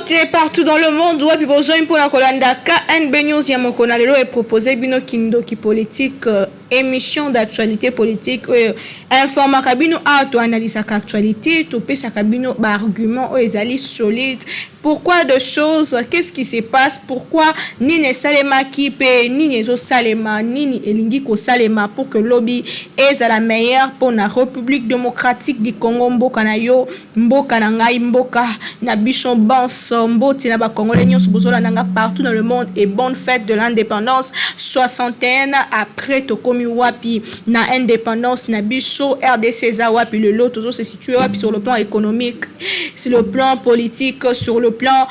Mbote partout dans le monde wapi bozwami mpona kolanda KNB News ya mokolo na lelo epropose bino kindoki politique, émission d'actualité politique oyo informaka bino. Awa toanalysaka actualité, topesaka bino baargument oyo ezali solide. Pourquoi de choses, qu'est-ce qui se passe, pourquoi, nini esalemaki mpe nini ezosalema, nini elingi kosalema pour que lobi ezala meilleur mpona République démocratique du Congo, mboka na yo, mboka na ngai, mboka na biso banso. Mbote na bacongolais nyonso bozolanda nga partout dans le monde et bonne fête de l'indépendance. 61 après, tokomi wapi na indépendance na biso? RDC eza wapi lelo? Tozose situe wapi sur le plan économique, sur le plan politique, sur le plan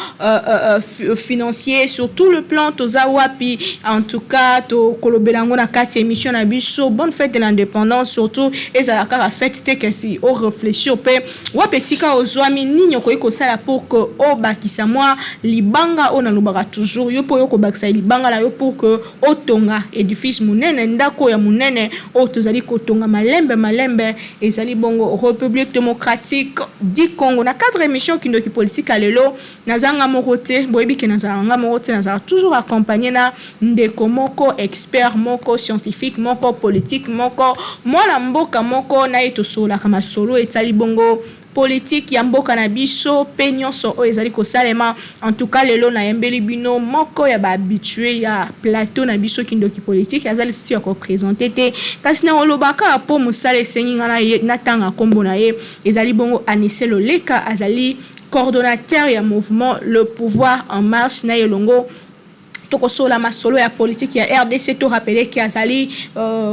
financier, sur tout le plan, toza wapi? En tout cas, tokolobela yango na kati ya émission na biso. Bonne fête de l'indépendance. Surtout ezala kaka fête te, kasi oréfléchir mpe wapi esika ozwami, nini okoki kosala pour que obakisa mwa libanga oyo nalobaka toujours yo, mpo oyo kobakisa libanga na yo pour que otonga édifice monene, ndako ya monene oyo tozali kotonga malembe malembe, ezali bongo République démocratique du Congo. Na cadre émission Kindoki politique ya lelo, nazanga moko te. Boyebi ke nazala nga moko te, nazala toujours accompagné na ndeko moko, expert moko, scientifique moko, politique moko, mwana mboka moko. Na ye tosololaka masolo etali bongo politique ya mboka na biso mpe nyonso oyo ezali kosalema. En tout cas, lelo nayembeli bino moko ya bahabitué ya plateau na biso Kindoki politique. Aza lisusu ya koprésenter te, kasi na kolobaka mpo mosala esengi nga natanga nkombo na ye. Ezali bongo Anise Loleka, azali coordonnateur ya mouvement Le Pouvoir en Marche. Na elongo tokosola masolo ya politique ya RDC. Torappeler ke azali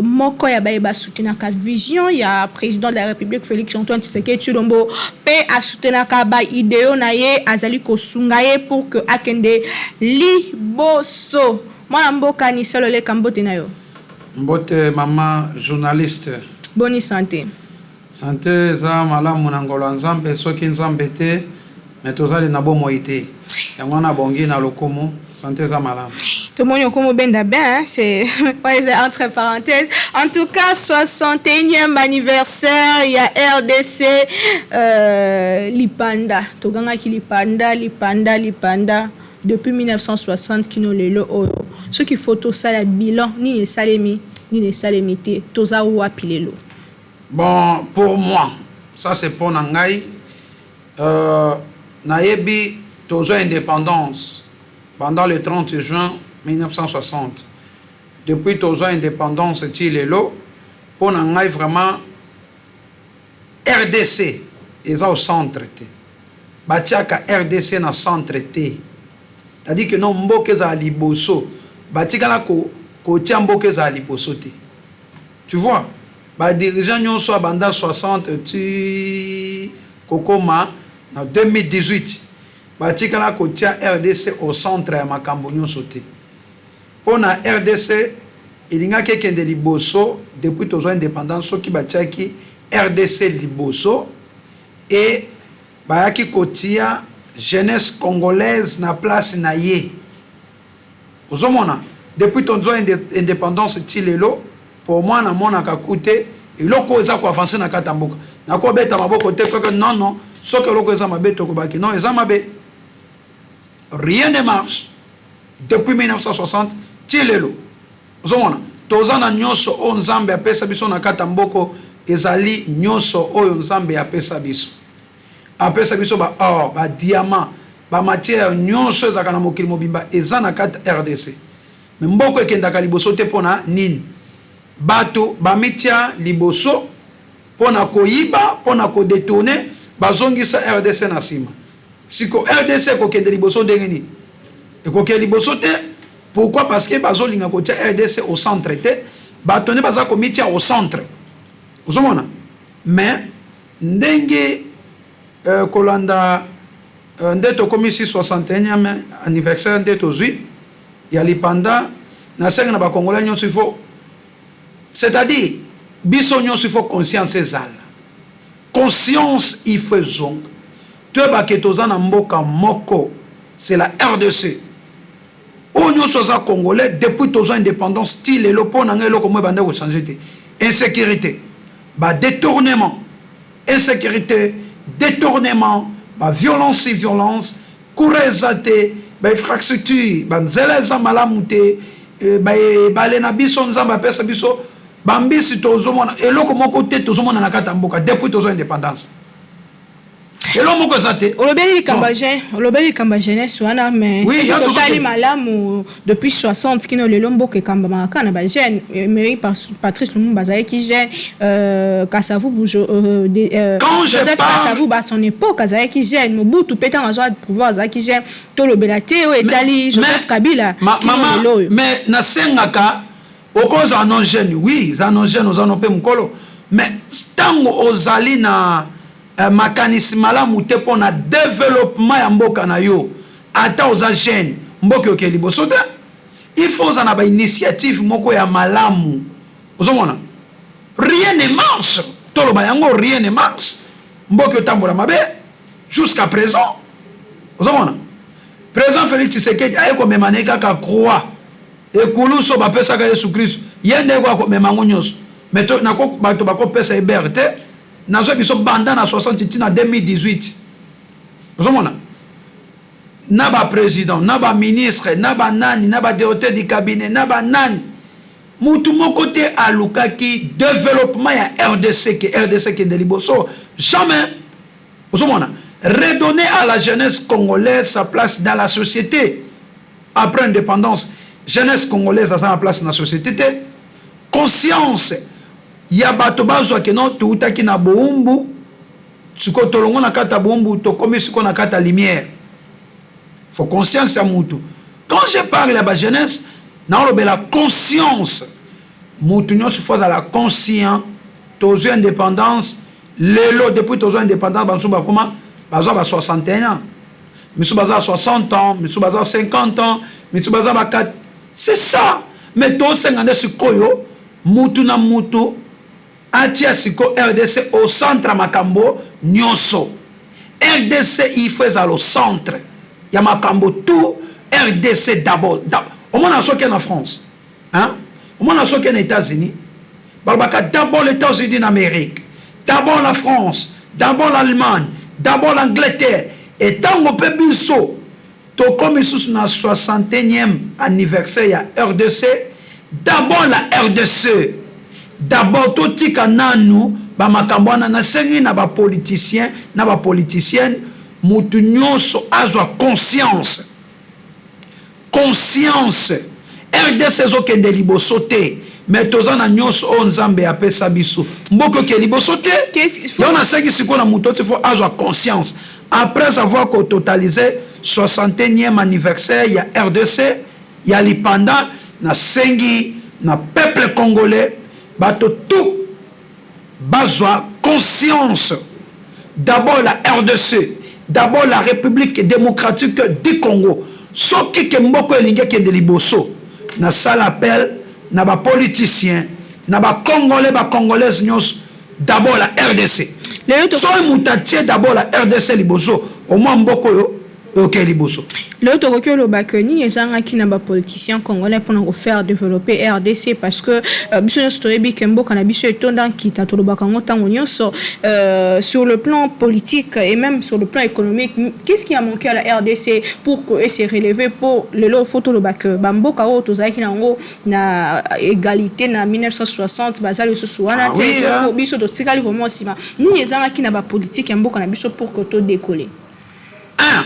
moko ya baye basoutenaka vision ya président de la République Félix Antoine Tshisekedi Tshilombo, mpe asoutenaka baidéaux na ye, azali kosunga ye pour que akende liboso. Mwana mboka Nisolo Leka, mbote na yo. Mbote, mama journaliste. Boni santé? Santé eza malamu na ngolo ya Nzambe. Soki Nzambe te, me tozali na bomoi te. Yango wana bongi na lokumu, santé eza malamu. Tomoni okomi obenda bien, c'est ouais, entre parenthèses. En tout cas, 61e anniversaire ya RDC, lipanda togangaki lipanda, lipanda, lipanda depuis 1960 kino lelo oyo. Soki faut tosala bilan, nini esalemi, nini esalemi te, toza wapi lelo? Bon, pour moi, ça c'est mpo na ngai, nayebi tozwa indépendance pendant le 30 juin 1960. Depuis tozwa indépendance ti lelo, mpo na ngai vraiment RDC eza au centre te. Batiaka RDC na centre te, c'est-à-dire que non, mboka ezala liboso, batikala kotia mboka ezala liboso te. Tu vois, badirigeant nyonso abanda 60 ti kokoma na 2018, batikala kotia RDC au centre ya makambo nyonso te. Mpo na RDC elingaki ekende liboso depuis tozwa indépendance soki batiaki RDC liboso e bayaki kotia jeunesse congolaise na place na ye. Ozomona, depuis tozwa indépendance ti lelo, pour moi namonaka ku te eloko oyo eza koavancer na kati ya mboka. Nakobeta maboko te kaka, non, non. Soki eloko eza mabe, tokobaki non, eza mabe. Rien ne marche depuis 1960 ti lelo. Ozomona, toza na nyonso oyo Nzambe apesa biso na kati ya mboka. Ezali nyonso oyo Nzambe apesa biso. Apesa biso ba or, badiamant, bamatière nyonso ezalaka na mokili mobimba, eza na kati ya RDC. Me mboka ekendaka liboso te. Mpo na nini? Bato bamitia liboso mpo na koyiba, mpo na kodétourner, bazongisa RDC na nsima. Siko RDC ekokende liboso ndenge nini? Ekokende liboso te. Pourquoi? Parce que bazolinga kotia RDC au centre te. Bato nde baza komitia au centre. Ozomona, mais ndenge kolanda nde tokomisi 61e anniversaire nde tozwi ya lipanda, nasengi na bakongolais nyonso, il faut, c'est-à-dire biso nyonso, il faut conscience ezala, conscience il faut ezonga. Toyebake toza na mboka moko, c'est la RDC. Oyo nyonso aza congolais, depuis tozwa indépendance ti lelo, mpo na ngai eloko mo ebanda kochanger te: insécurité, badétournement, insécurité, détournement, baviolence, violence. Courant eza te, bainfrastructure, banzela eza malamu te, baebale na biso Nzambe apesa biso bambisi, tozomona eloko moko te. Tozomona na kati ya mboka depuis tozwa indépendance, eloko moko eza te. Olobeli likambo ya jeune, olobeli likambo ya jeunesse wana, mais Oui, soki ya totali tozokende. malamu, depuis 60 kino lelo, mboka ekambamaka kaka na bajeune. Emery Patrice Lumumba azalaki jeune, Kasavubu, Quand je Joseph Kasavubu à son époque azalaki jeune, Mobutu mpe ntango azwa pouvoir azalaki jeune. Tolobela te oyo etali Joseph Kabila kino mama, lelo oyo. Mais nasengaka, okozala no jeune, oui, eza no jeune, oza no mpe mokolo, mais ntango ozali na makanisi malamu te mpo na développement ya mboka na yo, ata oza jeune, mboka okende liboso te. Il faut oza na bainitiative moko ya malamu. Ozomona, rien ne marche. Toloba yango, rien ne marche. Mboka otambola mabe jusqu'à présent. Ozomona, président Félix Tshisekedi aye komema na ye kaka croix, ekulusu oyo bapesaka Yesu Kristu. Ye nde koya komema yango nyonso, mais bato bakopesa ye bere te. Nazwa biso banda na 60 ti na 2018, ozomona na baprésident, na baministre, na banani, na badirecteur du cabinet, na banani, mutu moko te alukaki développement ya RDC, ke RDC kende liboso. Jamais. Ozomona, redonner à la jeunesse congolaise sa place dans la société. Après indépendance, jeunesse congolaise aza na place na société te. Conscience ya bato bazwaki no, toutaki na bowumbu, sikoyo tolongo na kati ya bowumbu, tokomi sikoyo na kati ya lumière. Faut conscience ya mutu. Quand je parle ya bajeunesse, naolobela conscience. Mutu nyonso faut azala conscient. Tozwi indépendance lelo, depuis tozwa indépendance, bamosusu bakoma bazwa ba 61 ans, misusu baza 60 ans, misusu baza 50 ans, misusu baza ba 4, c'est ça. Mais tosenga nde sikoyo mutu na mutu atia sikoyo RDC au centre ya makambo nyonso. RDC, il faut ezala au centre ya makambo tout. RDC d'abord. Omona soki na France, hein? Omona soki na États-Unis, balobaka d'abord les États-Unis d'Amérique, d'abord la France, d'abord l'Allemagne, d'abord l'Angleterre. Etango mpe biso tokomi lisusu na 61e anniversaire ya RDC, d'abord la RDC d'abord. Totika nanu bamakambo wana. Nasengi na bapoliticien, na bapoliticienne, mutu nyonso azwa conscience, conscience. RDC ezokende liboso te, mais toza na nyonso oyo Nzambe apesa biso, mboka okende liboso te. Yo, nasengi sikoyo na moto oti, faut azwa conscience. Après avoir kototaliser 61e anniversaire ya RDC ya lipanda, nasengi na peuple congolais, bato tout bazwa conscience: d'abord la RDC, d'abord la République démocratique du Congo. Soki ke mboka elingi ekende liboso, nasala appel na bapoliticien, na bacongolais, bacongolaise nyonso: d'abord la RDC. Soki moto atie d'abord la RDC liboso, omwa mboka oyo oke liboso. Lelo tokoki oloba ke nini ezangaki na bapoliticien congolais mpona kofaire développer RDC? Parce que biso nyonso toyebi ke mboka na biso etonda nkita. Tolobaka yango ntango nyonso, sur le plan politique et même sur le plan économique. Qu'est-ce qui a manqué à la RDC pour que se relever? Po lelo faut toloba ke bamboka oyo tozalaki nango na égalité na 1960 baza lisusu wana te. Biso totikali vraiment nsima. Nini ezangaki na bapolitique ya mboka na biso pour que todécoller? Un,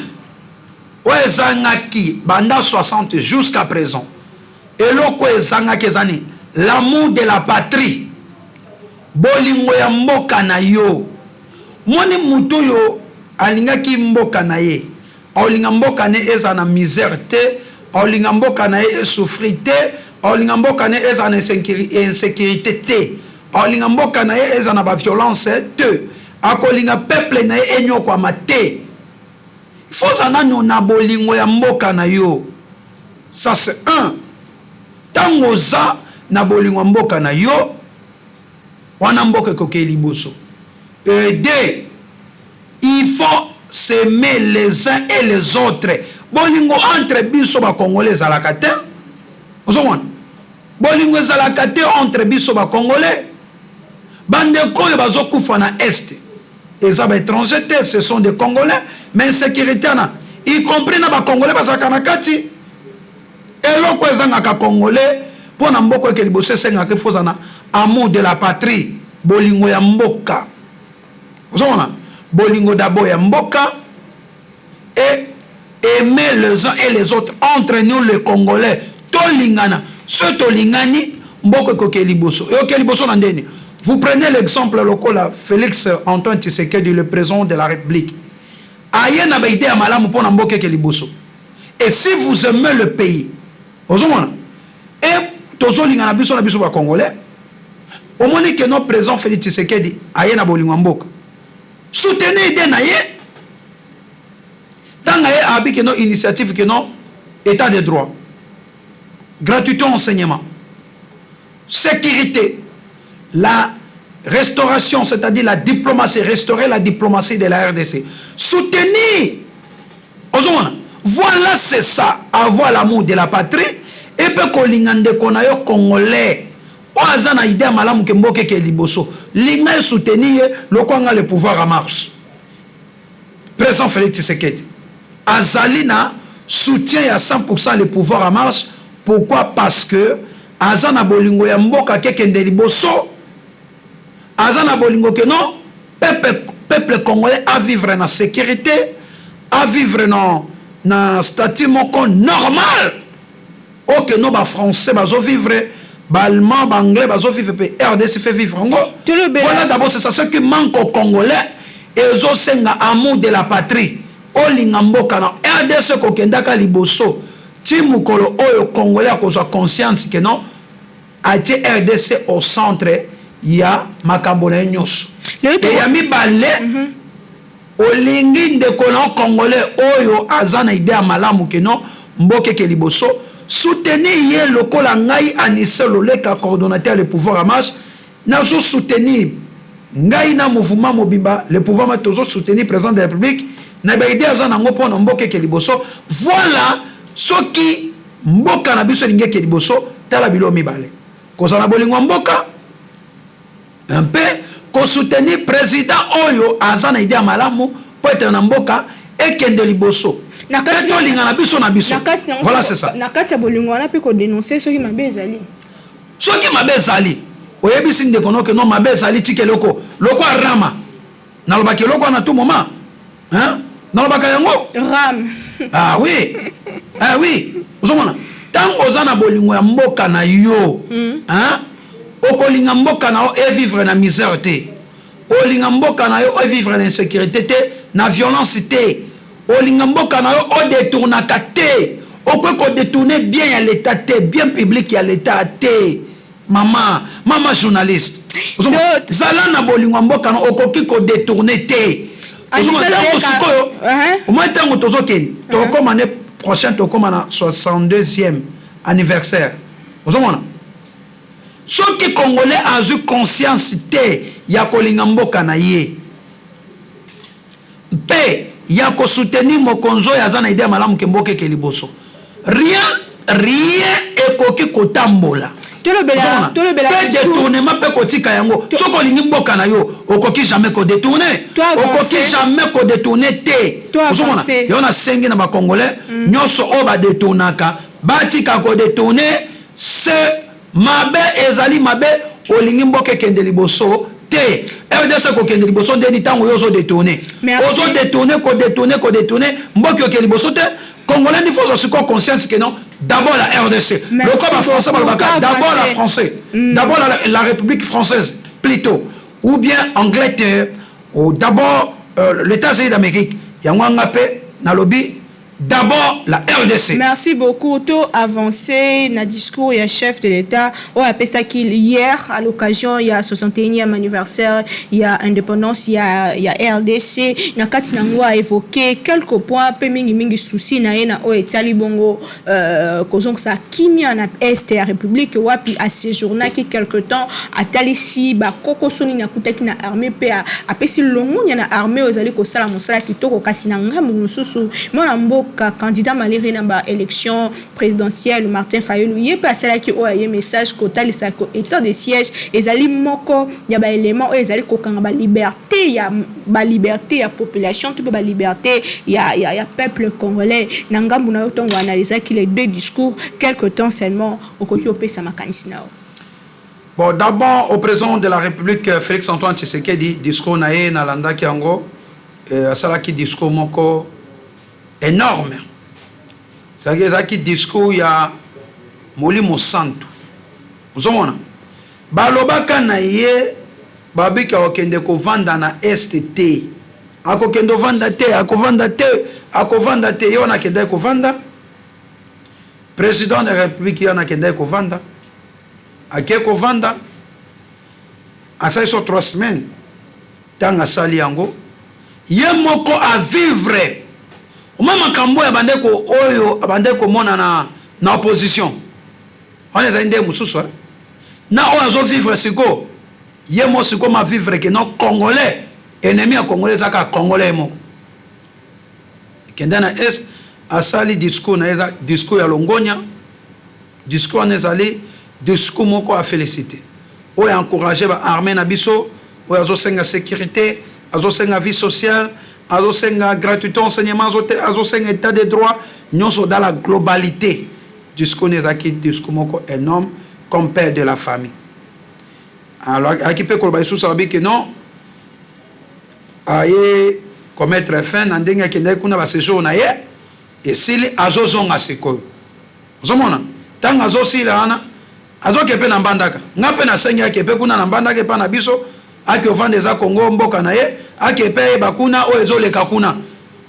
oyo ezangaki banda 60 jusqu'à présent, eloko ezangaki eza nini? L'amour de la patrie, bolingo ya mboka na yo. Moni, motu oyo alingaki mboka na ye, aolinga mboka na ye eza na misère te, aolinga mboka na ye esouffrir te, aolinga mboka na ye eza na insécurité te, aolinga mboka na ye eza na baviolence te, akolinga peuple na ye enyokwama te. Faut oza nano na bolingo ya mboka na yo. Ça, c'est un. Ntango oza na bolingo ya mboka na yo wana, mboka ekokei liboso. Et deux, il faut s'aimer les uns et les autres. Bolingo entre biso bacongolais ezalaka te. Ozomona, bolingo ezalaka te entre biso bacongolais. Bandeko oyo bazokufa na Est eza baétranger te, ce sont des Congolais, mais insécurité wana Y compris na bacongolais bazalaka na kati. Eloko ezangaka Congolais mpo na mboka eke liboso, esengaka efo na amour de la patrie, bolingo ya mboka. Ozomona, bolingo d'abord ya mboka et aimer les uns et les autres. Entre nous les Congolais, tolingana. So tolingani, mboka ekoke liboso, eyoke liboso na ndeni. Vous prenez l'exemple lokola Félix Antoine Tshisekedi, le président de la République, aye na baidée ya malamu mpo na mboka eke liboso. Et si vous aimez le pays, ozomona, e tozolingana biso na biso bacongolais, omoni ke no président Félix Tshisekedi aye na bolingo ya mboka, soutenir idée na ye. Ntango aye abi ke no initiative, ke no état de droit, gratuité enseignement, sécurité, la restauration, c'est-à-dire la diplomatie, restaurer la diplomatie de la RDC, soutenir. Ozomona, voilà, c'est ça, avoir l'amour de la patrie. Epe kolinga ndeko na yo congolais oyo aza na idée ya malamu ke mboka eke liboso, linga ye, soutenir ye. Lokwanga le pouvoir en marche, président Félix Tshisekedi azali na soutien ya 100% le pouvoir en marche. Pourquoi? Parce que aza na bolingo ya mboka kekende liboso, aza na bolingo ke non, peuple congolais a vivre na sécurité, a vivre na statut moko normal oyo no bafrançais bazovivre, baallemand, baanglais bazovivre, mpe RDC fait vivre yango. Voilà, d'abord c'est ça ce qui manque au Congolais. Ezosenga amour de la patrie, olinga mboka na RDC kokendaka liboso ti mokolo oyo Congolais akozwa conscience ke non, atie RDC au centre ya makambo na ye nyonso. E ya mibale, olingi ndeko na congolais oyo aza na idée ya malamu ke non, mboka eke liboso, soutenir ye. Lokola ngai Anise Loleka, coordonnateur le pouvoir en marche, nazosoutenir ngai na mouvement mobimba le pouvoir ma, tozosoutenir président de la République na baidée aza nango mpo na mboka eke liboso. Voilà, soki mboka na biso elingi eke liboso, tala bilo mibale: kozala na bolingo ya mboka mpe kosoutenir président oyo aza na idée ya malamu mpo ete na mboka ekende liboso, mpe tolinga na biso na biso. Voilà, c'est ça. Na kati ya bolingo wana mpe kodénoncer soki mabe ezali. Soki mabe ezali, oyebisi ndeko noke no mabe ezali, tika eloko loko arama. Nalobaki eloko wana tout moment, hein? Nalobaka yango. Ram. Ah oui, ah oui. Ozomona, ntango oza na bolingo ya mboka na yo, hein? Okolinga mboka na yo evivre na misère te, olinga mboka na yo evivre na insécurité te, na violence te, olinga mboka na yo odetournaka te. Okoki kodétourner bien ya l'état te, bien public ya l'état te. Mama, mama journaliste, zala na bolingo ya mboka na, okoki kodétourner te. Ntango sikoyo omoi, ntango tozokende, tokokóma ne prochain, tokóma na 62e anniversaire. Ozomona, soki Congolais azwi conscience te ya kolinga mboka na ye mpe ya kosoutenir mokonzi oyo aza na idée ya malamu ke mboka eke liboso, rien, rien ekoki kotambola. Mpe détournement mpe kotika yango. Soki olingi mboka na yo, okoki jamais kodétourner, okoki jamais kodétourner te. Ozomona, yo nasengi na bacongolais nyonso oyo badétournaka, batika kodétourner. Se mabe ezali mabe. Olingi mboka ekende liboso te, RDC kokende liboso ndeni ntango yo ozodétourner, ozodétourner, kodétourner, kodétourner, mboka okende liboso te. Congolais ndi faut sikoyo conscience que non, d'abord la RDC. Lokola bafrançais balobaka d'abord la français, d'abord la République française plutôt, ou bien Angleterre, ou d'abord l'États-Unis d'Amérique. Yango anga mpe nalobi d'abord la RDC. Merci beaucoup. To avancé na discours ya chef de l'État oyo apesaki hier à l'occasion ya 61e anniversaire ya indépendance ya RDC. Na kati nango a évoqué quelques points mpe mingimingi souci na ye na oyo etali bongo kozongisa kimia na est ya République, wapi aséjournaki quelque temps, atalisi bakokoso nini akutaki na armée mpe apesi longonya na armée oyo ezali kosala mosala kitoko. Kasi na ngambo mosusu, mwana mboka mboka, candidat malheureux na baélection présidentielle, Martin Fayulu, ye mpe asalaki oyo aye message kotalisa ko état de siège ezali moko ya baélément oyo ezali kokanga baliberté ya population to mpe baliberté ya peuple congolais. Na ngambu na yo, ntongo analysaki les deux discours quelque temps seulement, okoki opesa makanisi na yo? Bon, d'abord, au président de la République, Félix Antoine Tshisekedi, discours na ye nalandaki yango, asalaki discours moko énorme. C'est-à-dire ezalaki discours ya Molimo Santu. Ozomona, balobaka na ye, babiki akokende kovanda na Est te, akokende ovanda te, akovanda te, akovanda te. Ye wana akendaki kovanda. Président de la République, ye wana akendaki kovanda, ake kovanda, asali so 3 semaines. Ntango asali yango, ye moko avivre oma makambo oyo abandeko, oyo abandeki komona na opposition wana, ezali nde mosusu, eh? Na oyo azovivre sikoyo, ye mo sikoyo ma vivre ke non, Congolais, ennemi ya Congolais eza kaka Congolais ye moko. Kende na Est, asali discours na ye, eza discours ya longonya. Discours wana ezali discours moko ya félicité, oyo encourage baarmée na biso, oyo azosenga sécurité, azosenga vie sociale, azosenga gratuité enseignement, azosenga état de droit nyonso dans la globalité. Discours na ezalaki discours moko énorme comme père de la famille. Alors ayaki mpe koloba lisusu, alobi ke non, aye komettre fin na ndenge akendaki kuna, baséjour na ye esili, azozonga sikoyo. Ozomona, ntango azosila wana, azoke mpe na Mbandaka. Nga mpe nasengi ake mpe kuna na Mbandaka epa na biso, ake ovanda, eza Kongo, mboka na ye, ake mpe ayeba kuna oyo ezoleka kuna.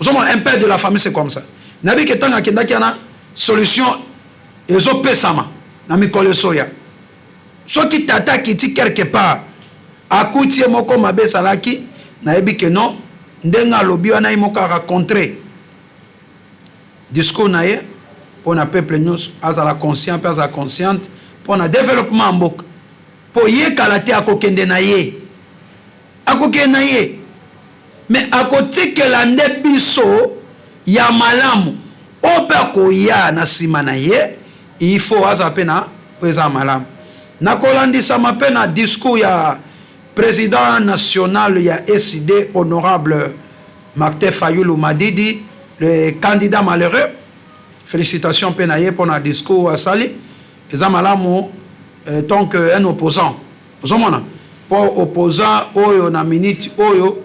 Ozomona, un père de la famille, c'est comme ça. Nayebi ke ntango akendaki wana, solution ezopesama na mikolo esoya. Soki tata akiti quelque part, akuti ye moko mabe ezalaki, nayebi ke non, ndenge alobi wana, ye moko arencontre discours na ye mpo na peuple nyonso azala conscient mpe azala consciente mpo na développement ya mboka, mpo ye kala te akokende na ye, akokende na ye, mais akotikela nde biso ya malamu. Oyo mpe akoya na nsima na ye, il faut azala mpe na oyo eza malamu. Nakolandisama mpe na discours ya président national ya ECiDé, honorable Martin Fayulu Madidi, le candidat malheureux. Félicitations mpe na ye mpo na discours asali, eza malamu tant que un opposant. Ozomona, mpo opposant oyo na minute oyo,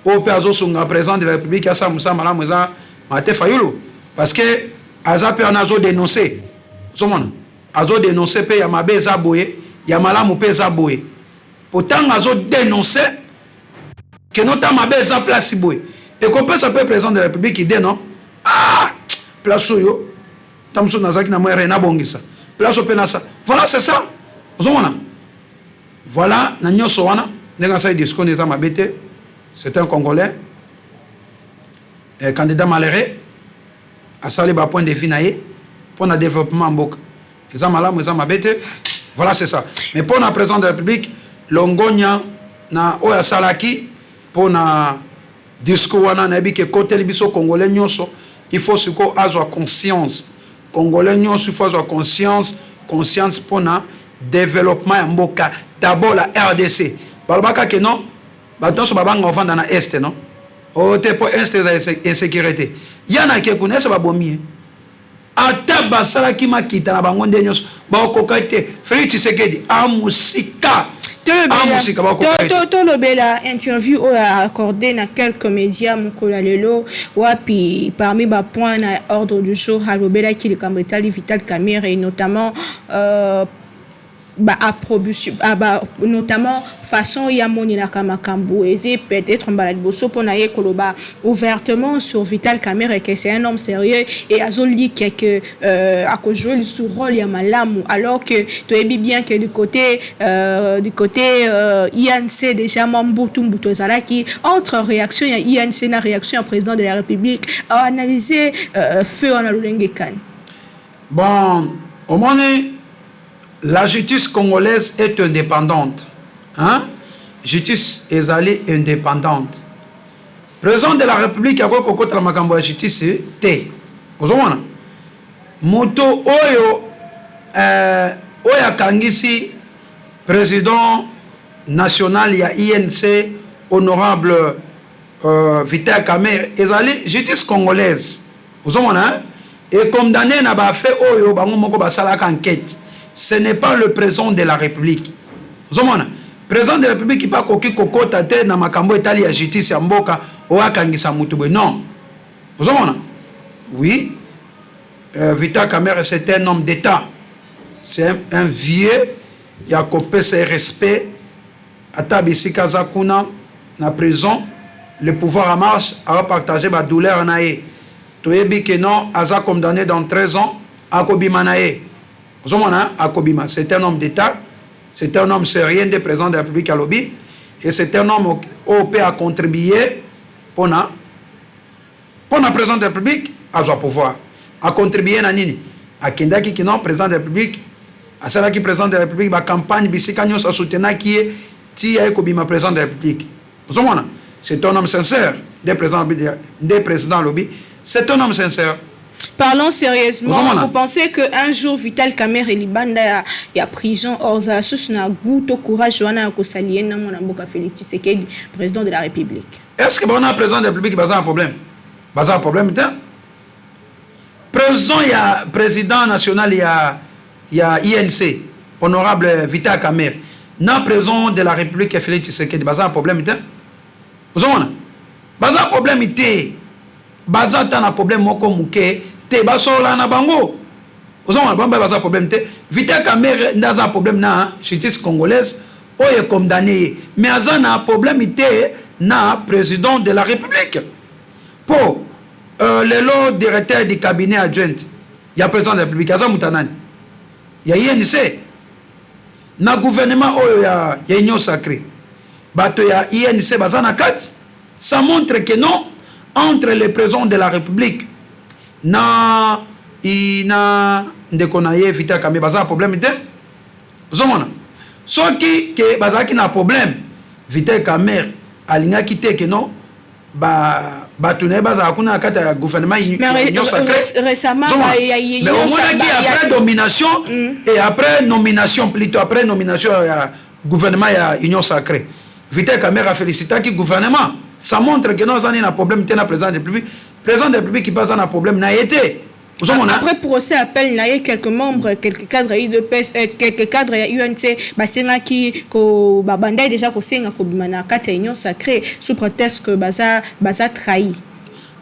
oyo mpe azosunga président de la République asala mosala malamu, eza Martin Fayulu, parce que aza mpe wana azodénonce. Ozomona, azodénonce mpe ya mabe eza boye, ya malamu mpe eza boye. Po ntango azodénonce ke nota mabe eza place boye, ekopesa mpe président de la République idée: non, ah, place oyo, ntango mosusu nazalaki na mwa nabongisa place oyo mpe nasa. Voilà, c'est ça. Ozomona, voilà, na nyonso wana, ndenge asali discours eza mabe te. C'est un Congolais, candidat malheureux, asali bapoint de vue na ye mpo na développement ya mboka, eza malamu, eza mabe te. Voilà, c'est ça. Mais mpo na président de la République, longonya na oyo asalaki mpo na discours wana. Nayebi ke ekoteli biso Congolais nyonso, il faut sikoyo azwa conscience. Congolais nyonso, il faut azwa conscience mpo na développement ya mboka, d'abord la RDC. Balobaka ke non, bato nyonso babanga ovanda na Est, non, o te, mpo Est eza insécurité. Ya na ke kuna ese babomi ye, ata basalaki makita na bango nde nyonso, bakokoka te. Félix Tshisekedi amusika. Tolobela interview oyo accordé na quelques médias mokolo ya lelo, wapi parmi bapoint na ordre du jour alobelaki likambo etali Vital Kamerhe, notamment baapprobation, ba, notamment façon ya monelaka makambo. Eze peut-être mbala liboso mpona ye koloba ouvertement sur Vital Kamerhe que c'est un homme sérieux et azolikia que akojouer lisusu rôle ya malamu, alors que toyebi bien que du côté UNC, déjà mwa mbutu mbutu ezalaki entre réaction ya UNC na réaction ya président de la République. Analyser feu wana lolenge kani? Bon, omoni, la justice congolaise est indépendante, hein? Justice ezali indépendante. Président de la République akoki kokotala makambo ya justice te. Ozomona moto oyo oyo akangisi président national ya UNC, honorable Vital Kamerhe, ezali justice congolaise. Ozomona econdamné na bafaits oyo bango moko basalaka enquête. Ce n'est pas le président de la République. Ozomona, président de la République mpe akoki kokota te na makambo etali ya justice ya mboka oyo akangisa motu boye. Non, ozomona, oui, Vital Kamerhe, c'est un homme d'État, c'est un vieux ya kopesa respect. Ata bisika aza kuna na prison, le pouvoir en marche apartage badouleur na ye. Toyebi ke non, aza condamné dans 13 ans, akobima na ye. Ozomona, akobima. C'est un homme d'État, c'est un homme sérieux nde président de la République alobi, et c'est un homme oyo mpe acontribué mpona président de la République azwa pouvoir. Acontribué na nini? Akendaki kino président de la République, asalaki président de la République bacampagne bisika nyonso, asoutenaki ye ti aye kobima président de la République. Ozomona, c'est un homme sincère nde président alobi, c'est un homme sincère. Parlons sérieusement. Vous pensez qu'un jour Vital Kamerhe libanda ya prison akozala susu na goût to courage wana ya kosalie na mwana mboka Félix Tshisekedi, président de la République? Est-ce que bona président de la République baza na problème? Baza na problème te. Président ya président national ya UNC, honorable Vital Kamerhe, na président de la République Félix Tshisekedi baza na problème te. Ozomona, baza problème te, baza ata na problème moko moke te. Basolola na bango. Ozomona, bango baza problème te. Vital Kamerhe nde aza problème na justice congolaise oyo econdamné ye, mais aza na problème te na président de la République. Mpo lelo directeur du cabinet adjoint ya président de la République aza moto nani? Ya UNC. Na gouvernement oyo ya Union sacrée, bato ya UNC baza na kati. Ça montre que non, entre le président de la République na ndeko na ye Vital Kamerhe baza na problème te. Ozomona, soki ke bazalaki na problème, Vital Kamerhe alingaki te ke non, bato na ye bazala kuna na kati ya gouvernement Union sacrée. Mais omonaki après domination et après nomination, plutôt après nomination ya gouvernement ya Union sacrée, Vital Kamerhe afélicitaki gouvernement. Ça montre que non, aza nini na problème te na président de la République. Président de la République mpe aza na problème na ye te. Après procès appel na ye, quelques membres, quelques cadres ya UDPS, quelques cadres ya UNC basengaki ko babandai déjà kosenga kobima na kati ya Union sacrée sous prétexte que baza trahi.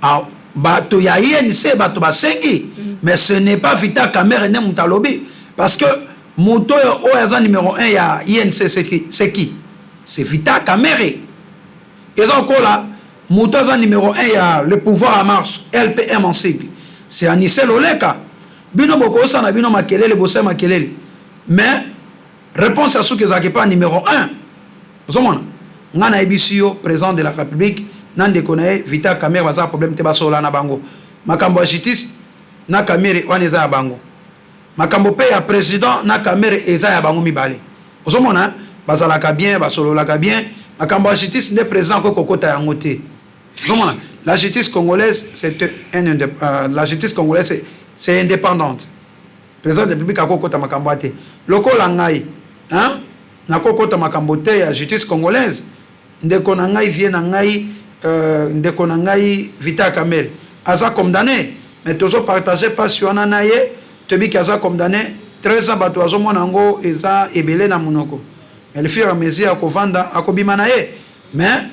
Ah, bato ya UNC, bato basengi, mais ce n'est pas Vital Kamerhe nde moto alobi, parce que moto oyo oyo aza numéro 1 ya UNC, c'est qui? C'est Vital Kamerhe. Eza okola moto aza numéro 1 ya le pouvoir en marche, LPM en sigle, c'est Anicet Loleka. Bino bokosala bino makelele, bosala makelele, mais réponse ya soki ezalaki pa numéro 1. Ozomona, ngai nayebisi yo, président de la République na ndeko na ye Vital Kamerhe baza problème te. Basola na bango. Makambo ya justice na Kamerhe wana eza ya bango, makambo mpe ya président na Kamerhe eza ya bango mibale. Ozomona, bazalaka bien, basololaka bien. Makambo ya justice nde président akoki kokota yango te. Ozomona, la justice congolaise, c'est un la justice congolaise, c'est indépendante. Président de la République akokota makambo te. Lokola ngai, hein, nakokota makambo te ya justice congolaise. Ndeko na ngai, vie na ngai, ndeko na ngai Vital Kamerhe aza condamné, mais tozopartage mpasi wana na ye. Toyebi aza condamné 13 ans, bato azomona yango eza ebele na monoko, mais le fur et à mesure akovanda, akobima na ye. Mais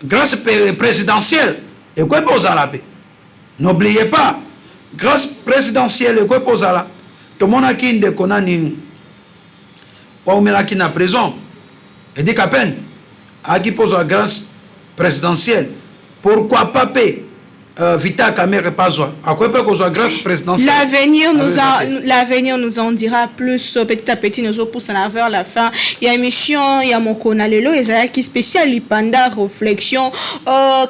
grâce présidentielle ekoki mpe ozala mpe. N'oubliez pas, grâce présidentielle ekoki mpe ozala. Tomonaki ndeko nani waumelaki na prison, Eddy Kapend, ayaki mpo ozwa grâce présidentielle. Pourquoi pas mpe Vital Kamerhe pazwa, akoki mpe kozwa grâce présidentielle? L'avenir nous en dira plus. Petit à petit, nous poussons vers la fin ya émission ya mokolo na lelo. Ezalaki spécial lipanda réflexion.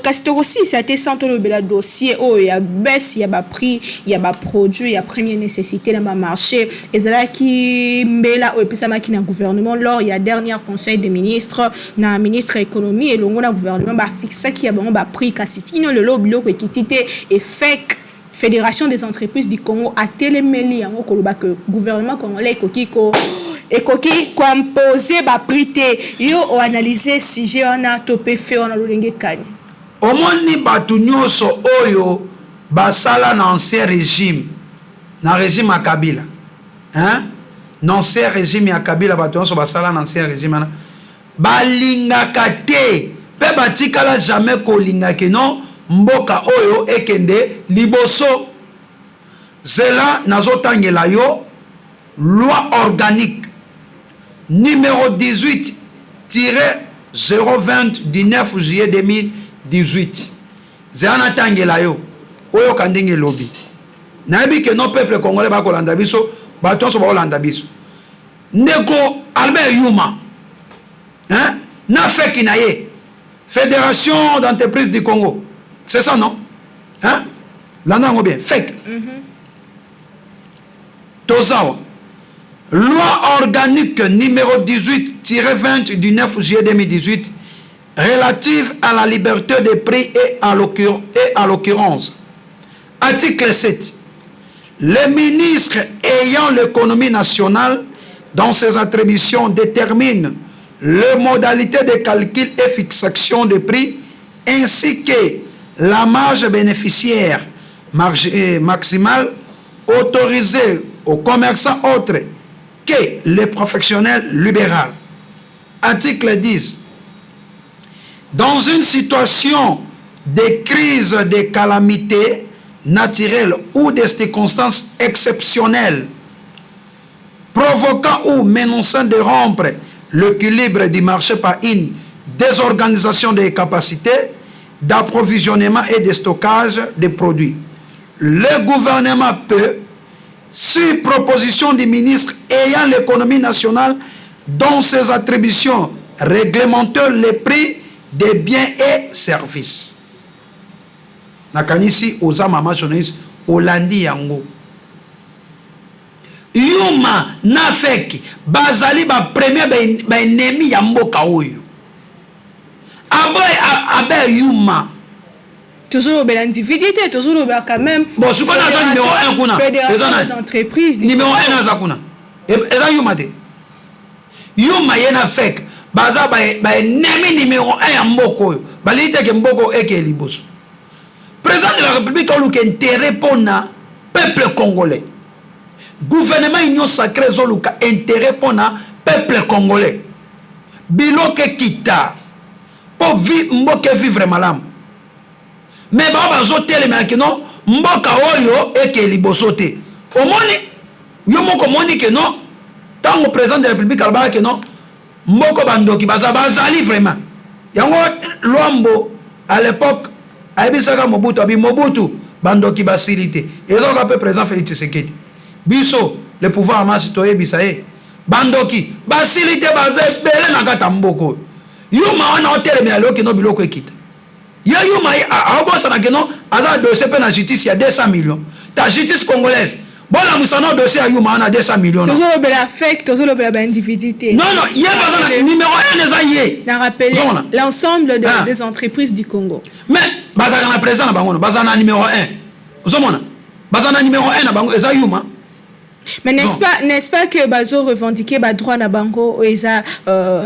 Kasi tokosisa te sans tolobela dossier oyo ya baisse ya baprix ya baproduit ya première nécessité na bamarché. Ezalaki mbela oyo epesamaki na gouvernement lors ya dernier conseil des ministres na ministre économie elongo na gouvernement, bafixaki ya bango baprix, kasi tino lelo biloko ekiti te. Efek Fédération des entreprises du Congo atelemeli yango koloba que gouvernement congolais ekoki ko ekoki koimpose baprix te. Yo oanalyse sujet wana to mpe fe wana lolenge kani? Omoni, bato nyonso oyo basala na ancien régime, na régime ya Kabila, hein? Na ancien régime ya Kabila, bato nyonso basala na ancien régime wana balingaka te mpe batikala jamais kolinga que non, mboka oyo ekende liboso. Zela, nazotangela yo loi organique numéro 18 020 du 9 juillet 2018. Zela, natangela yo, oyoka ndenge elobi. Nayebi que non, peuple congolais bakolanda biso, bato nyonso bakolanda biso. Ndeko Albert Yuma, hein? Na FEC na ye, Fédération d'entreprise du Congo, c'est ça, non, hein? Landa yango bien, FEC. Tozawa loi organique numéro 18-20 du 9 juillet 2018 relative à la liberté des prix et à l'occurrence. Article 7. Le ministre ayant l'économie nationale dans ses attributions détermine les modalités de calcul et fixation des prix ainsi que la marge bénéficiaire maximale autorisée aux commerçants autres que les professionnels libéraux. Article 10. Dans une situation de crise, de calamité naturelle ou des circonstances exceptionnelles provoquant ou menaçant de rompre l'équilibre du marché par une désorganisation des capacités d'approvisionnement et de stockage des produits, le gouvernement peut, sur proposition du ministre ayant l'économie nationale dans ses attributions, réglementer les prix des biens et services. Nakanisi oza mama journaliste, olandi yango. Yuma na FEC bazali bapremier baennemi ya mboka oyo. Aboy Albert Yuma. Tozolobela individu te, tozolobela quand même. Bon, sikoyo naza numéro 1 kuna. Fédération des entreprises. Numéro 1 aza kuna, eza Yuma te. Yuma ye na FEC baza baennemi numéro 1 ya mboka oyo. Balingi teke mboka eke liboso. Président de la République aoluka intérêt mpona peuple congolais. Gouvernement Union sacrée ezoluka intérêt mpona peuple congolais, biloko ekita mpo mboka evivre malamu. Mais bao bazotelemela que non, mboka oyo eke liboso te. Omoni, yo moko omoni que non, ntango président de la République alobaka que non, mboka bandoki baza, bazali vraiment. Yango Lwambo à l'époque ayebisaka Mobutu, abi Mobutu, bandoki basili te. Ezalaka mpe président Félix Tshisekedi. Biso le pouvoir ya masi toyebisa ye, bandoki basili te, baza ebele na kati ya mboka oyo. Yuma wana otelemela lelo que non, biloko ekita. Ye Yuma aobosana que non, aza dossier mpe na justice ya 200 millions. Ta justice congolaise, bolamusa no dossier ya Yuma wana, 200 millions. Tozolobela FEC, tozolobela baindividu te. Non, non, ye baza na numéro 1, eza ye. Na rappeler l'ensemble des entreprises du Congo. Mais bazalaka na président na bango, no bazala na numéro 1. Ozomona, baza na numéro 1 na bango, eza Yuma. Mais n'est-ce pas, n'est-ce pas que bazo revendiquer ba droit na bango eza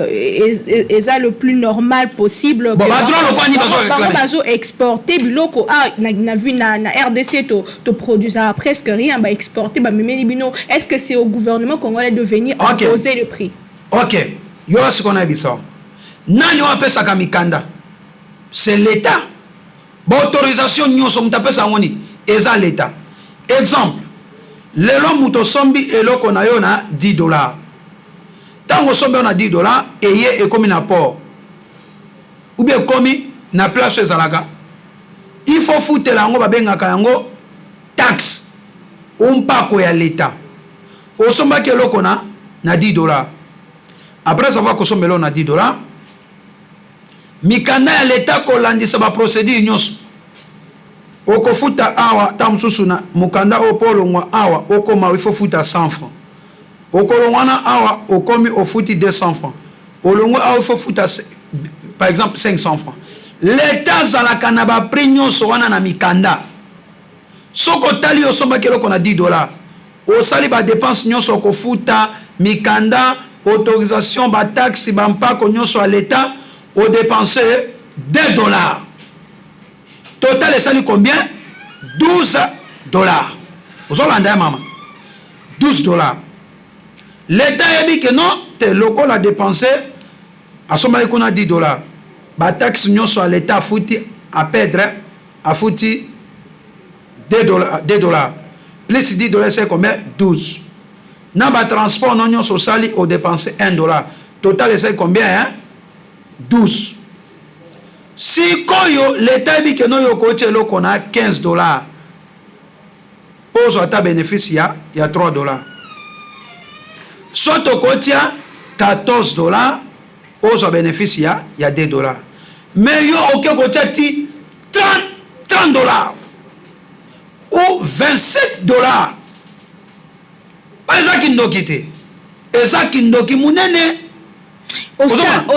eza le plus normal possible? Bon, ba droit lokwa ni bazo réclamer? Bazo exporter biloko. Ah, na vu na RDC to produire presque rien, ba exporter, ba memeli bino. Est-ce que c'est au gouvernement congolais de venir imposer le prix? OK, yo sikoyo nayebisa, nani oyo apesaka mikanda? C'est l'État. Baautorisation nyonso, moto apesa yango nini? Eza l'État. Exemple, lelo moto osombi eloko na yo na 10 $. Ntango osombi yo na 10 $, eye ekomi na port ou bien ekomi na place oyo ezalaka, il faut futela yango, babengaka yango taxe ou mpako ya l'État. Osombaki eloko na 10 $, après avoir kosomba eloko na 10 $, mikanda ya leta kolandisa baprocédure nyonso, okofuta awa. Ta mosusu na mokanda oyo, mpo olongwa awa okoma, il faut futa 100 francs. Okolongwa na awa, okomi, ofuti 200 francs. Olongwa awa, il faut futa par exemple 500 francs. Leta azalaka na baprix nyonso wana na mikanda. Soki otali, osombaki eloko na 10 $, osali badépenses nyonso, okofuta mikanda, autorisation, bataxe, bampako nyonso ya leta, odépenser 2 $. Total esali combien? 12 $. Ozolanda ya mama? 12 $. Leta ayebi ke non te, lokola dépense asombaki kuna 10 $, bataxe nyonso ya leta afuti, aperdre, afuti 2 $, 2 $ plus 10 $, c'est combien? 12. Na batransport no nyonso osali, odépenser 1 dollar. Total esali combien, hein? 12. Sikoyo leta yebi ke no, yo okotia eloko na 15 $, mpo ozwa ata bénéfice ya 3 $. Soit okotia 14 $, ozwa bénéfice ya 2 $. Mais yo oke kotia ti 30 $ ou 27 $. Eza kindoki te, eza kindoki monene. Au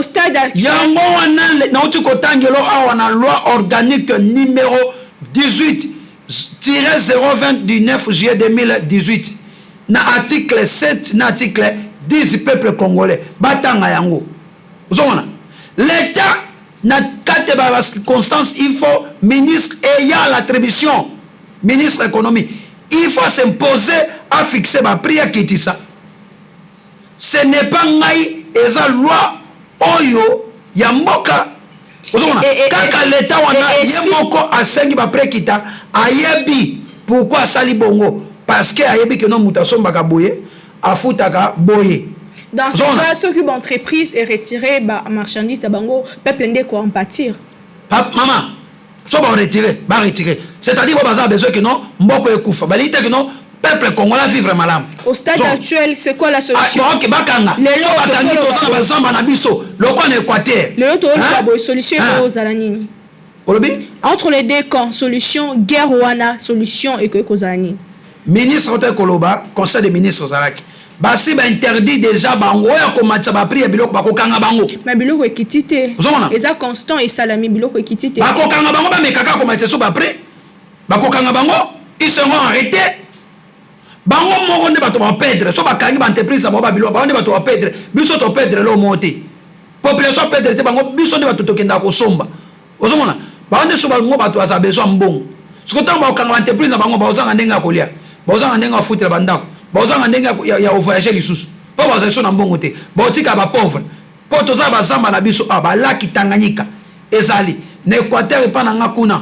stade actuel, yango wana nauti kotangelo awa na loi organique numéro 18-020 du 9 juillet 2018, na article 7 na article 10. Peuple congolais batanga yango. Ozomona, l'état na kati ya bacirconstance, il faut ministre ayant l'attribution, ministre économie, il faut s'imposer à fixer baprix ya kitisa. Ce n'est pas ngai, eza loi oyo ya mboka. Ozomona, kaka leta wana ye moko asengi baprix ekita. Ayebi pourquoi asali bongo, parce que ayebi ke no, moto asombaka boye, afutaka boye. Dans ce cas, soki baentreprise eretire bamarchandise na bango, peuple nde koen pâtir. Mama, so baretire, baretire, c'est-à-dire bo baza besoin ke non, mboka ekufa. Balingi te ke non, peuple congolais vivre malamu. Au stade actuel, c'est quoi la solution? Ah, ok, bakanga. So bakangi, toza na bazamba na biso lokola na Équateur. Lelo toloba boye, solution ekozala nini? Olobi? Entre les deux camps, solution guerre wana, solution ekoki kozala nini? Ministre ote koloba, conseil des ministres ozalaki, basi bainterdit déjà bango oyo akomatisa baprix ya biloko, bakokanga bango. Mais biloko ekiti te. Ozomona? Eza constant, esalami, biloko ekiti te. Bakokanga bango. Bamekaka komatisa so baprix, bakokanga bango, ils seront arrêtés. Bango moko nde bato baperdre. So bakangi baentreprise na bango, babiloko, bango nde bato baperdre. Biso toperdre lo moko te, population aperdre te. Bango, biso nde bato tokendaka kosomba. Ozomona, bango nde so bango bato baza besoin mbongo. Soki ntango bakokanga baentreprise na bango, baozanga ndenge ya kolia, baozanga ndenge ya kofutela bandako, baozanga ndenge ya kovoyage lisusu, mpo bazali so na mbongo te. Baotika bapauvre, mpo toza bazamba na biso awa, balaki Tanganyika ezali na Équateur, epa na nga kuna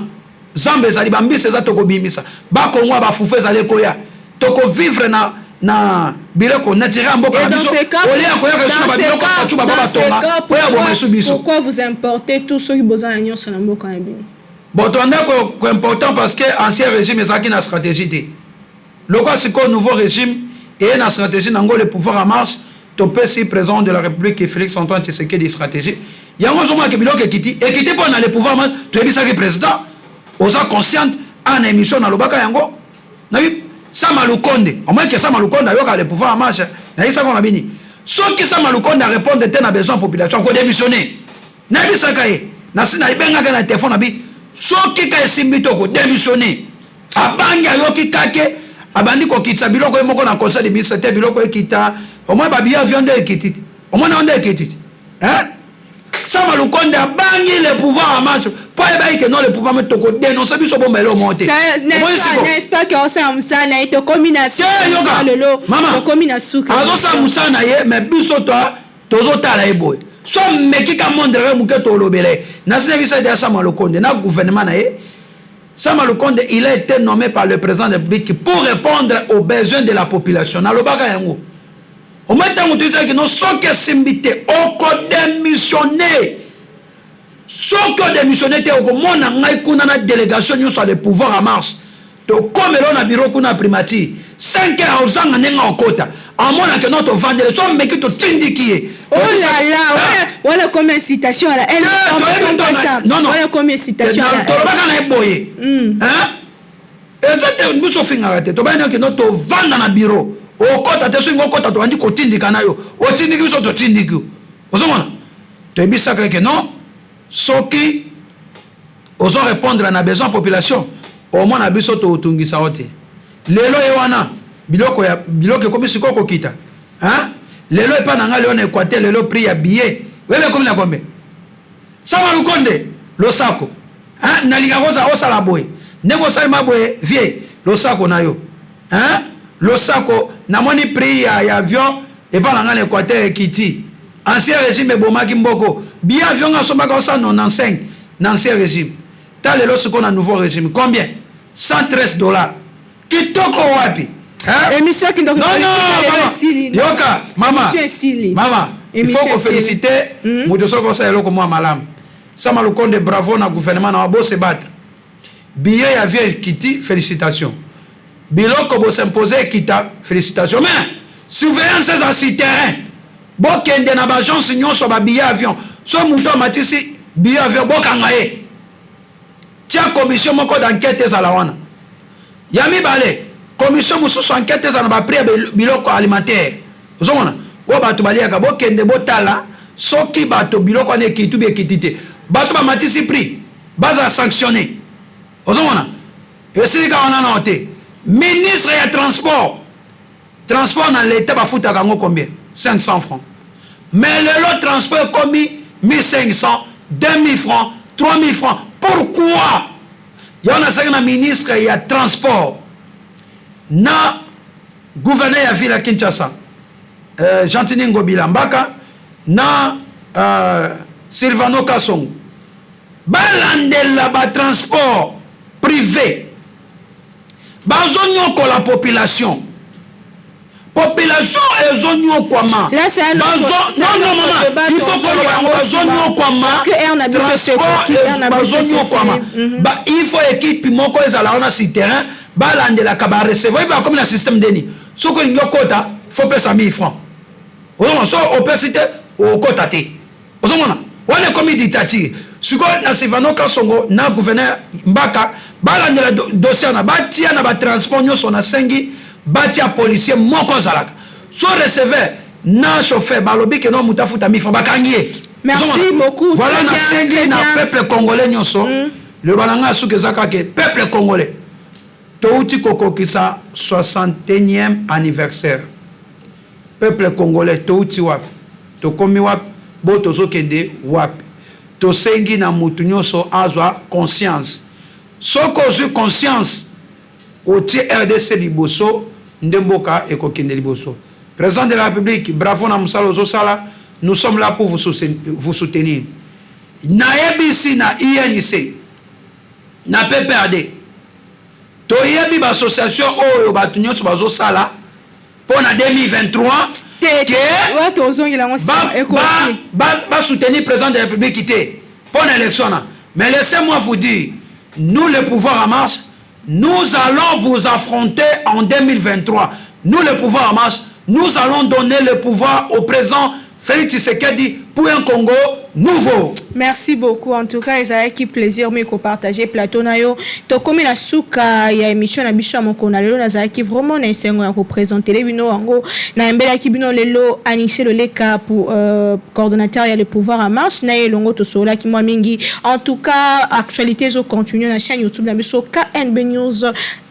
zamba ezali, bambisi eza, tokobimisa bakongo ya bafufu ezali, ekoya, tokovivre na biloko naturel ya mboka na biso, olia koyaka esu na babiloko bacu baba batonga oyo aboma esu biso. Pourquoi vous importez tout soki boza na nyonso na mboka na bino? Bon, tobanda koimporter parce que ancien régime ezalaki na stratégie te. Lokola sikoyo nouveau régime eye na stratégie nango, le pouvoir en marche, topesi président de la République Félix Antoine Tshisekedi stratégie yango. Ozomonaka biloko ekiti, ekiti mpo na le pouvoir. Toyebisaki président, oza consciente, ana émission nalobaka yango, nabi Sama Lukonde, omoke Sama Lukonde ayoka le pouvoir en marche. Nayebisaka na bini, soki Sama Lukonde arépondre te na besoin population, akodémissionner. Nayebisaka ye, nasi nayebengaka na telefone, nabi soki ka esimbi te, okodémissionner. Abangi, ayoki kake, abandi kokitisa biloko ye moko na conseil de ministre te. Biloko ekita, omoi babillet avion nde ekiti te, omoi nango nde ekiti te. Sama Lukonde abangi le pouvoir en marche, mpo ayebaki ke non, le pouvoir me tokodénonce biso, bomba elo moko te. N'est-ce pas ke osala mosala na ye? Tokomi na lelo, tokomi na suka. Azosala mosala na ye, mais biso to tozotala ye boye. So meki ka mondreke moke, tolobela ye. Nasi na biso ete ya Sama Lukonde na gouvernement na ye. Sama Lukonde, il a été nommé par le président de la République pour répondre aux besoins de la population. Nalobaka yango. Omoi ntango toyebisaki no, soki esimbi te, okodémissionne. Soki odémissionne te, okomona ngai kuna na délégation nyonso ya le pouvoir en marche, tokomela na bureau kuna ya primature, 5 heures, ozanga ndenge okota, amonake no, tovandele. So meki, totindiki ye. Oh là là, voilà comme incitation à la haine. Non, non. Voilà comme incitation à la haine. Tolobaka na ye boye. Eza te biso ofingaka te, tobayani oke no, tovanda na bureau, okota te. Soki okota, tobandi kotindika na yo, otindiki biso, totindiki yo. Ozomona, toyebisaka eke non, soki ozo répondre na besoin population, Omona biso totungisa yo te. Lelo ye wana biloko ya biloko ekomi sikoyo kokita. Hein? Lelo epa na nga lelo na Equateur lelo prix ya billet oyebi ekomi na combien? Sama Lukonde losako. Hein? Nalinga koza osala boye. Ndenge osalema boye vieux losako na yo. Hein? Losako namoni prix ya ya avion epa na nga na Equateur ekiti. Ancien regime ebomaki mboko. Billet avion nga asombaka 195 na ancien regime. Ta lelo sikoyo na nouveau regime combien? 113 dollars. Kitoko wapi? Hein? Émission kindoki non, non, maman. Esili. Yoka, mama. Émission Mama, il faut ko féliciter moto soki osala eloko mwa malamu. Sama Lukonde bravo na gouvernement na bo se battre. Billet ya vie ekiti, félicitations. Biloko bo s'imposer ekita, félicitations. Mais surveillance eza sur terrain. Bokende na ba agence nyonso ba billet avion. So moto amatisi billet avion bokanga ye. Tia commission moko d'enquête ezala wana. Ya mibale, commission mosusu enquête ezala na ba prix ya biloko alimentaire. Ozomona? Oyo bato baliaka bokende botala soki bato biloko wana ekiti ou ekiti te. Bato bamatisi prix bazala sanctionné. Ozomona? Esili kaka wana nao te. Ministre ya transport, transport na l'etat bafutaka yango combien? 500 francs. Mais lelo transport ekomi 1500, 2000 francs, 3000 francs. Pourquoi? Yango nasengi na ministre ya transport na gouverneur ya ville ya Kinshasa Gentiny Ngobila Mbaka na Sylvano Kasongo balandela ba transport privé bazonyokola population. Population ezonyokwama. Non non mama, il faut koloba yango, bazonyokwama transport bazonyokwama. Il faut équipe moko ezala wana sur terrain balandelaka ba recevoir bakomi na système ndeni. Soki olingi okota faut pesa 1000 francs. Ozomona, so opesi te okota te. Ozomona wana ekomi dictature. Sikoyo na Sylvano Kasongo na gouverneur Mbaka balandela dossier wana, batia na batransport nyonso. Nasengi batia policier moko azalaka so receveur na chauffeur, balobi ke no moto afuta 1000 francs, bakangi ye. Merci beaucoup. Voilà, nasengi na peuple congolais nyonso, liloba na ngai suki eza kaka peuple congolais, touti kokokisa 61e anniversaire. Peuple congolais, touti wapi, tokomi wapi, bo tozokende wapi? Tosengi na mutu nyonso azwa conscience. Soki ozwi conscience, otie RDC liboso, nde mboka ekokende liboso. Président de la République, bravo na mosala ozosala. Nous sommes là pour vous soutenir. Nayebisi na UNC na PPRD, toyebi baassociation oyo bato nyonso bazosala mpo na 2023 ke basoutenir président de la République te mpo na élection na. Mais laissez-moi vous dire, nous, le pouvoir en marche, nous allons vous affronter en 2023. Nous, le pouvoir en marche, nous allons donner le pouvoir au président Félix Tshisekedi pour un Congo nouveau. Merci beaucoup. En tout cas, ezalaki plaisir mingi kopartager plateau na yo. Tokomi na suka ya émission na biso ya mokolo na lelo. Nazalaki vraiment na esengo ya koprésenter bino yango. Nayembelaki bino lelo Anise Loleka pour coordonnateur ya le pouvoir en marche. Na ye elongo tosololaki mwa mingi. En tout cas, actualité ezocontinue na chaîne YouTube na biso KNB News.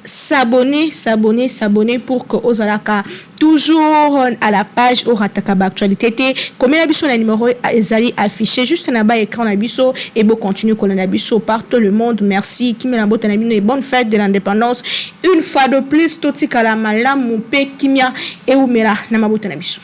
S'abonner, s'abonner, s'abonner pour que ozalaka toujours à la page, orataka ba actualité te. Komela biso na numéro ezali affiché juste na ba écran na biso et bo continue kolanda biso partout le monde. Merci, kimia na bota na bino et bonne fête de l'indépendance une fois de plus. Totikala malamu mpe kimia eumela na mabota na biso.